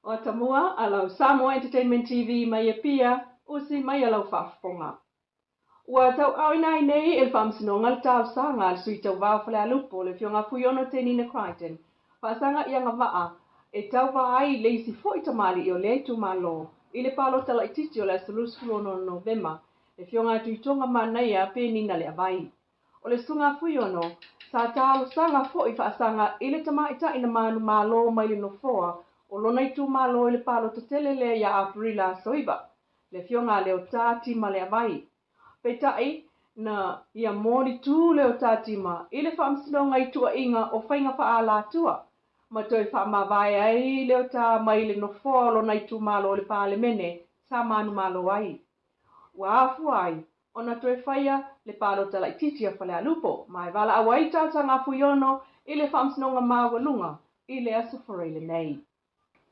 O atamua a lau Samoa Entertainment TV mai Apia, usi mai a lau faafofoga. Ua tauaaoina ai nei e le Faamasinoga le talosaga a le Sui Tauva o Falealupo, le Afioga Fuiono Tenina Crichton, faasaga i agavaa e tauva ai le isi foi tamalii o lea itumalo i le palota laitiiti o le aso 26 o Novema, le Afioga a Tuitoga Manaia Penina Leavai. O le Susuga a Fuiono, sa talosaga foi faasaga i le tamaitai na manumalo mai le nofoa o lona itumalo i le palota tele lea ia Aperila aso 9, le Afioga a Leota Tima Leavai. Peitai, na ia molitu Leota Tima i le Faamasinoga i tuuaiga o faiga faaalatua, ma toe faamavae ai Leota mai le nofoa o lona itumalo o le Palemene sa manumalo ai. Ua afua ai ona toe faia le palota laitiiti a Falealupo, ma e valaau ai talosaga a Fuiono i le Faamasinoga Maualuga i le Aso Faraile nei.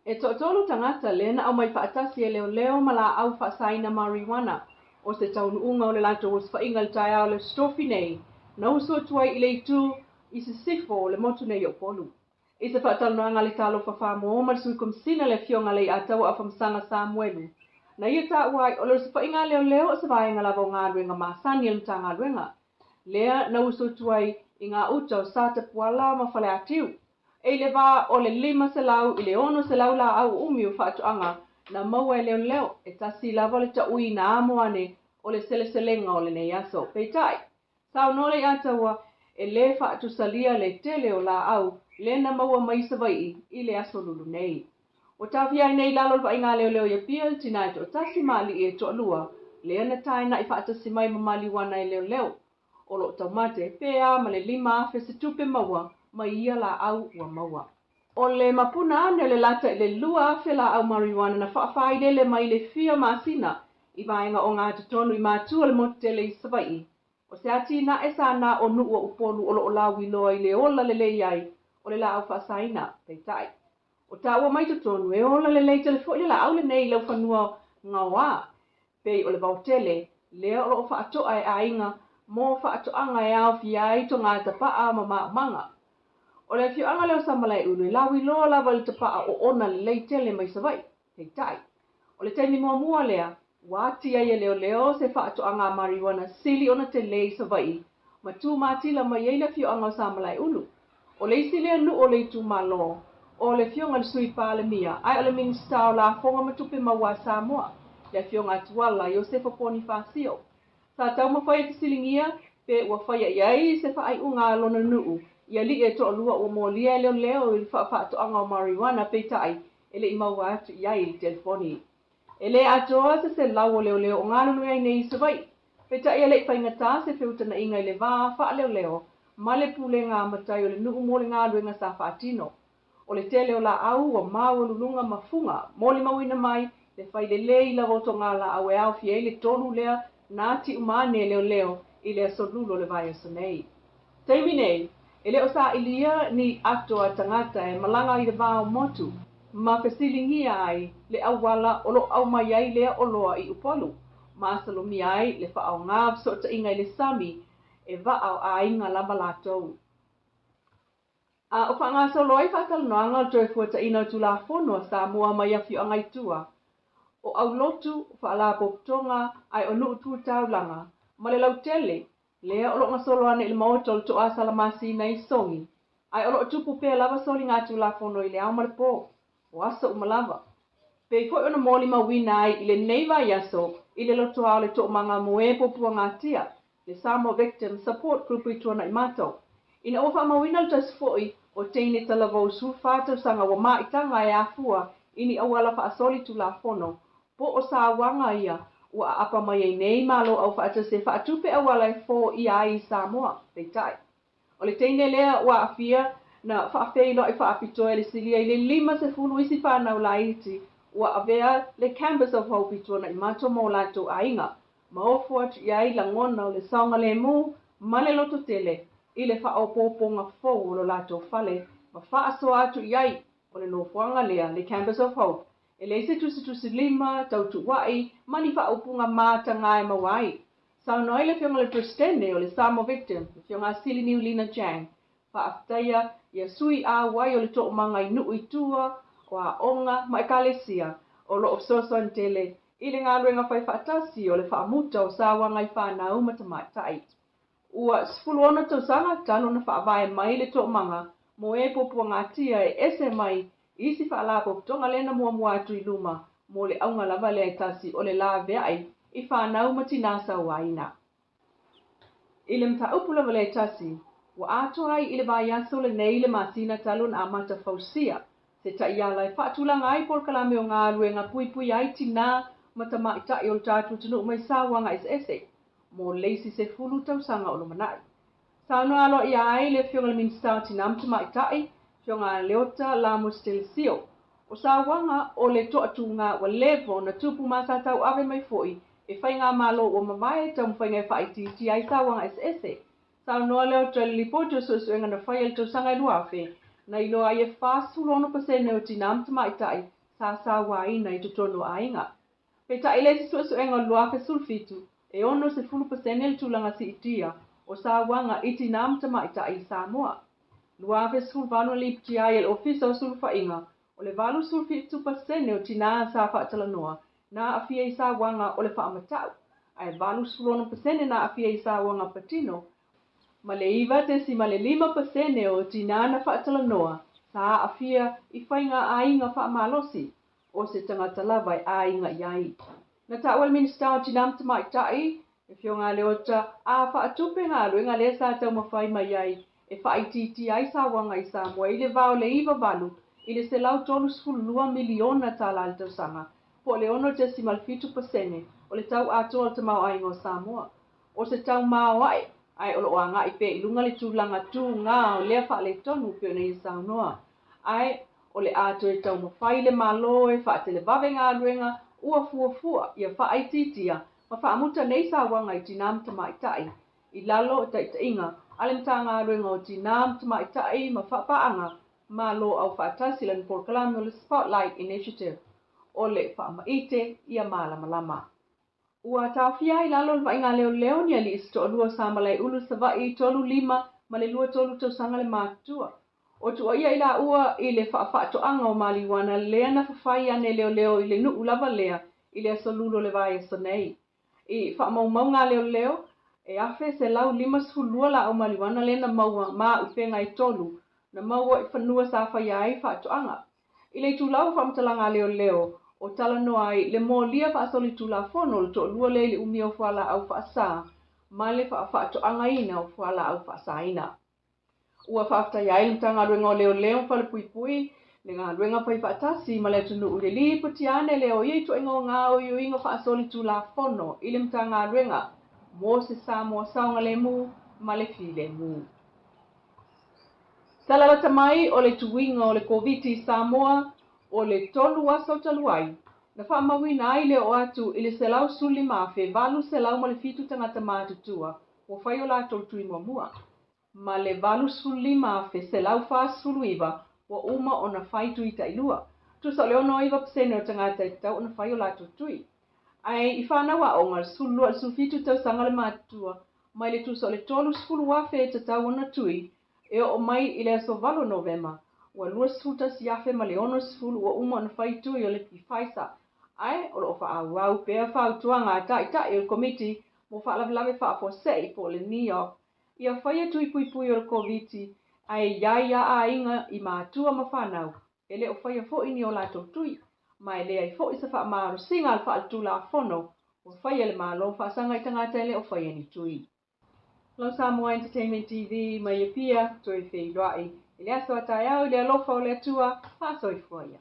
E toatolu tagata lea na aumai faatasi e leoleo ma laau faasaina marijuana, o se taunuuga o le latou osofaiga i le taeao o le Aso Tofi nei, na usu atu ai i le itu i sisifo o le motu nei o Upolu. I se faatalanoaga a le Talofa Samoa ma le Sui Komisina le Afioga Leiataua Afamasaga Samuelu, na ia taua ai o le osofaiga a leoleo o se vaega lava o galuega masani a le Matagaluega, lea na usu atu ai i ngā uta o Satapuala ma Faleatiu. E i le va o le 500 i le 600 laau umi o faatoaga na maua e leoleo, e tasi lava le taui na amo ane o le seleselega o lenei aso. Peitai, saunoa Leiataua e lē faatusalia le tele o laau lea na maua mai Savaii i le aso Lulu nei. Ua taofia ai nei i lalo o le vaaiga a leoleo i Apia le tina e toatasi ma alii e toalua lea na taena'i faatasi mai ma maliuana e leoleo. O lo o taumate pe a ma le 5,000 se tupe maua mai ia laau ua maua. O le mapuna ane o le lata i le 2,000 laau marijuana na faafāilele mai le fia masina i vaega ogatotonu i matua o le motu tele i Savaii. O se atinae sa na o nuu o Upolu o lo o lauiloa i le ola lelei ai o le laau faasaina. Peitai, o taua mai totonu e ola lelei tele foi le laau lenei i laufanua gaoā, pei o le vaotele lea o lo o faatoa e aiga mo faatoaga e aofia ai toga tapa'a ma maumaga. O le afioaga lea o Samalaeulu e lauiloa lava i le tapa'a oona lelei tele mai Savaii. Peitai, o le taimi muamua lea ua ati ai e leoleo se faatoaga mariuana sili ona tele i Savaii ma tumatila mai ai le afioaga o Samalaeulu. O le isi lea nuu o le itumalo o le Afioga i le Sui Palemia ae o le Minisita o Lafoga ma Tupe Maua a Samoa, le Afioga a Tuala Iosefa Ponifasio. Sa taumafai e fesiligia pe ua faia i ai se faaiuga a lona nuu i alii e toalua ua molia e leoleo i le faafaatoaga o marijuana, peitai e le i maua atu i ai i le telefoni. E lē atoa se 100 o leoleo o galulue ai nei i Savaii. Peitai e le i faigata se feutanaiga i le va faaleoleo ma le pulega a matai o le nuu mo le galuega sa faatino. O le tele o laau ua maualuluga ma fuga molimauina mai le fai lelei lava o toga laau e aofia ai le tolu lea na atiuma ane e leoleo i le aso Lulu o le vaiaso nei. Taimi nei, e le o sailia ni ato a tagata e malaga i le va o motu ma fesiligia ai le auala o lo o aumai ai lea oloa i Upolu, ma asalomia ai le faaaoga fesootaiga i le sami e vaa o aiga lava latou. A o faagasolo ai faatalanoaga o le toe fuataina o Tulafono a Samoa mai afioaga i tua, o aulotu, o faalapotopotoga ae o nuu tu taulaga ma le lautele lea o lo o gasolo ane i le Maota o le Toa Salamasina i Sogi, ae o lo o tupu pea lava soliga Tulafono i le ao ma le po, o aso uma lava. Pei foi ona molimauina ai i lenei vaiaso i le lotoa o le Toomaga Moe Puapuagatia, le Samoa Victim Support Group i Tuanaimato, ina ua faamauina le tasi foi o teine talavou 14 tausaga ua maitaga e afua i ni auala faasoli Tulafono, po o sauaga ia ua aapa mai ai nei Malo Aufaatasi e faatupe auala e foia ai i Samoa. Peitai, o le teine lea ua aafia na faafeiloai faapitoa e le silia i le 50 isi fanau laiti ua avea le Campus of Hope i Tuanaimato ma o latou aiga, ma ofo atu i ai lagona o le saogalemu ma le lototele i le faaopoopoga fou o lo latou fale ma faasoa atu i ai o le nofoaga lea, le Campus of Hope, e leai se tusitusilima, tautuua'i ma ni faaupuga mataga e maua ai. Saunoa ai le Afioga i le Peresetene o le Samoa Victim, le Afioga a Sili Niulina Chang, faafetaia ia sui auai o le toomaga i nuu i tua o aoga ma ekalesia o loo fesoasoani tele i le galuega faifaatasi o le faamuta o sauaga i fanau ma tamaitai. Ua 16 tausaga talu ona faavae mai le toomaga mo e puapuagatia e ese mai i isi faalapotopotoga lea na muamua atu i luma mo le auga lava lea e tasi o le laveai i fanau ma tinā sauaina. I le mataupu lava lea e tasi, ua atoa ai i le vaiaso lenei le masina talu ona amata fausia se taiala e faatulaga ai polokalame o galuega puipui ai tinā ma tamaitai o le tatou atunuu mai sauaga eseese mo le isi 10 tausaga o lumanai. Saunoa aloaia ai le Afioga i le Minisita o Tinā ma Tamaitai, Afioga Leota Lamos Telesio. O sauaga o le toatuga ua leva ona tupu ma sa tauave mai foi e faigamalo ua mavae taumafaiga e faaitiitia ai sauaga eseese. Saunoa Leota i le lipoti o suesuega na faia i le tausaga e 2000, na iloa ai e 46% o tinā ma tamaitai sa sauaina i totonu o aiga. Peitai i le isi suesuega o le 2017, e 60% le tulaga siitia o sauaga i tinā ma tamaitai i Samoa. 2018 na lipotia ai e le Ofisa o Sulufaiga, o le 87% o tinā sa faatalanoa na aafia i sauaga o le faamatau, ae 86% na aafia i sauaga patino, ma le 9.5% o tinā na faatalanoa sa aafia i faiga aiga faamalosi o se tagata lava e aiga i ai. Na taua e le Minisita o Tinā ma Tamaitai, le Afioga Leota, a faatupe galuega lea sa taumafai mai ai e faaitiitia ai sauaga i Samoa i le va o le 98 i le $132 miliona tala i le tausaga, po o le 6.7% o le tau atoa o le tamaoaiga o Samoa. O se tau maoae, ae o loo agai pea i luga le tulaga tugā o lea faaletonu pei ona ia saunoa. Ae o le a toe taumafai le Malo e faatelevave galuega ua fuafua ia faaitiitia ma faamuta nei sauaga i tinā ma tamaitai i lalo o taitaiga a le Matagaluega o Tinā ma Tamaitai ma Faapaaga Malo Aufaatasi i lana polokalame o le Spotlight Initiative o le faamaite ia malamalama. Ua taofia ai i lalo o le vaaiga a leoleo ni alii se toalua o Samalaeulu Savaii 35 ma le 23 tausaga le matutua. O tuuaia i laua i le faafaatoaga o maliuana lea na fafai ane leoleo i le nuu lava lea i le aso Lulu o le vaiaso nei. I faamaumauga a leoleo, e 1,152 laau maliuana lea na maua ma upega e 3 na maua i fanua sa faia ai faatoaga. I le itulau o faamatalaga a leoleo, o talanoa ai le molia faasolitulafono o le toalua lea i le umia o fualaau faasā ma le faafaatoagaina o fualaau faasaina. Ua faafetaia ai le Matagaluega o Leoleo ma Falepuipui le galuega faifaatasi ma le atunuu i le lipotia ane lea o ia ituaiga o gaoioiga faasolitulafono i le Matagaluega mo se Samoa saogalemu ma le filemu. Talalata mai o le tuiga o le Koviti i Samoa, o le 3 aso talu ai, na faamauina ai le oo atu i le 115,807 tagata matutua ua fai o latou tui muamua, ma le 85,149 ua uma ona fai tui tailua. Tusa o le 69% o tagata e tatau ona fai o latou tui. Ae i fanau aoga, 12 i le 17 tausaga le matutua, mai le tusa o le 30,000 e tatau ona tui, e oo mai i le aso 8 Novema, ua 21,000 ma le 60 ua uma ona fai tui o le Pfizer. Ae o loo faaauau pea fautuaga a taitai o le Komiti mo Faalavelave Faafuasei po o le NEOC ia faia tui puipui o le Koviti, ae i ai a aiga i matua ma fanau e le o faia foi ni o latou tui, ma e leai foi se faamalosiga a le faaletulafono ua faia le Malo faasaga i tagata e le o faia ni tui. Hello Samoa Entertainment TV mai Apia, toe feiloai i le aso a taeao i le alofa o le Atua, faasoifua ia.